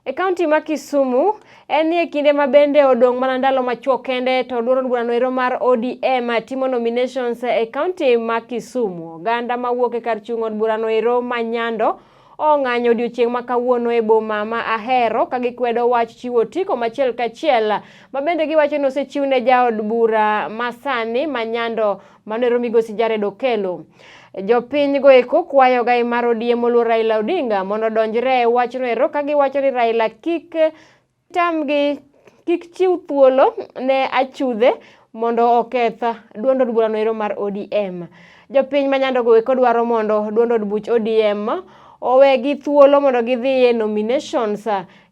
E kaunti ma Kisumu, en ni e kinde ma bende odong' mana ndalo machuok kende to duond od burano ero mar ODM timo nominations e kaunti ma Kisumu. Oganda mawuok e kar chung' od burano ero ma Nyando ong'anyo odiochieng' ma kawuono e boma ma Ahero ka gikwedo wach chiwo otiko machiel kachiel ma bende giwacho ni osechiw ne jaod bura masani ma Nyando mano ero migosi Jared Okello. Jopiny go eko kwayo gai mar ODM moluor Raila Odinga mondo odonjre e wachno ero ka giwacho ni Raila kik tamgi kik chiw thuolo ne achudhe mondo oketh duond od burano ero mar ODM. Jopiny ma Nyando go eko dwaro mondo duond od buch ODM owegi thuolo mondo gidhi e nominations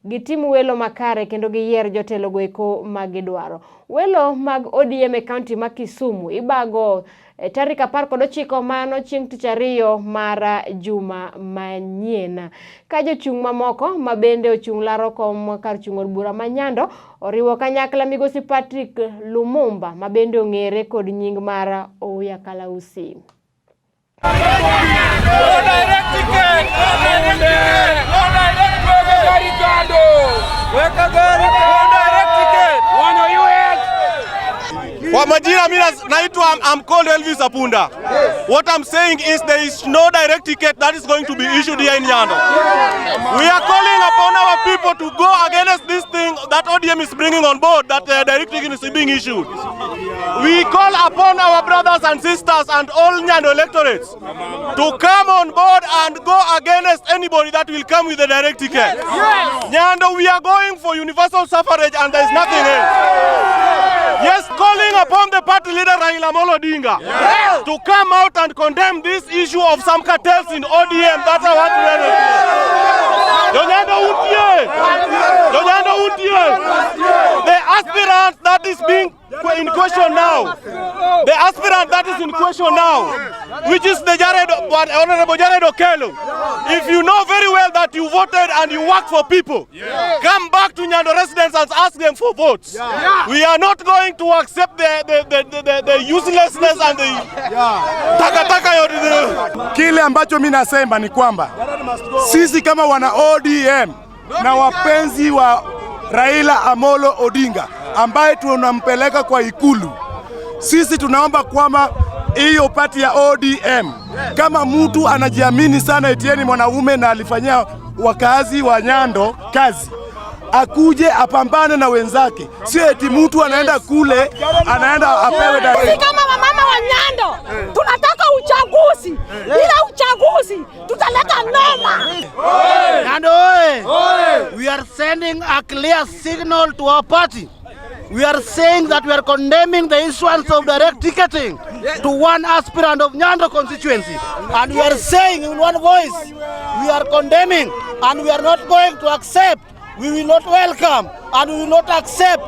gitim welo makare kendo giyier jotelo go eko ma gidwaro. Welo mag ODM e kaunti ma Kisumu ibago e tarik 19 mano chieng' tich ariyo mar juma manyien. Ka jochung' mamoko ma bende ochung' laro kom kar chung' od bura ma Nyando oriwo kanyakla migosi Patrick Lumumba ma bende ong'ere kod nying mar Ouya Kalausi. No direct ticket! No direct ticket! No direct Weka gari kando! No direct ticket! Kwa majina mimi naitwa, I'm called Elvis Apunda. What I'm saying is there is no direct ticket that is going to be issued here in Nyando. We are calling upon our people to go against this thing that ODM is bringing on board, that direct ticket is being issued. We call upon our brothers and sisters and all Nyando electorates to come on board and go against anybody that will come with a direct ticket. Nyando, we are going for universal suffrage and there is nothing else. Yes, calling upon the party leader Raila Amolo Odinga to come out and condemn this issue of some cartels in ODM. That's our what we are. Jonyando untie! Jonyando untie! The aspirant that is being in question now, the aspirant that is in question now, which is the Jared, Honorable Jared Okello. If you know very well that you voted and you work for people, come back to Nyando residents and ask them for votes. We are not going to accept the uselessness and the takataka yote. Kile ambacho mi nasema ni kwamba sisi kama wana ODM na wapenzi wa Raila Amolo Odinga ambaye tunampeleka kwa Ikulu, sisi tunaomba kwamba hiyo party ya ODM, kama mtu anajiamini sana eti ni mwanaume na alifanyia wakazi wa Nyando kazi, akuje apambane na wenzake, sio eti mtu anaenda kule anaenda apewe Sisi kama wamama wa Nyando tunataka uchaguzi. Bila uchaguzi tutaleta noma. Nyando oye! We are sending a clear signal to our party. We are saying that we are condemning the issuance of direct ticketing to one aspirant of Nyando constituency. And we are saying in one voice, we are condemning and we are not going to accept, we will not welcome, and we will not accept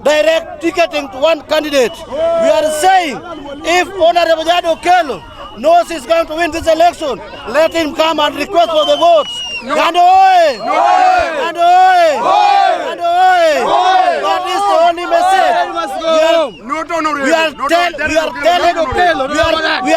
direct ticketing to one candidate. We are saying if Honorable Jared Okello knows he's going to win this election, let him come and request for the votes. Nyando oye! Nyando oye! Nyando oye! That is the only message. We are telling, we are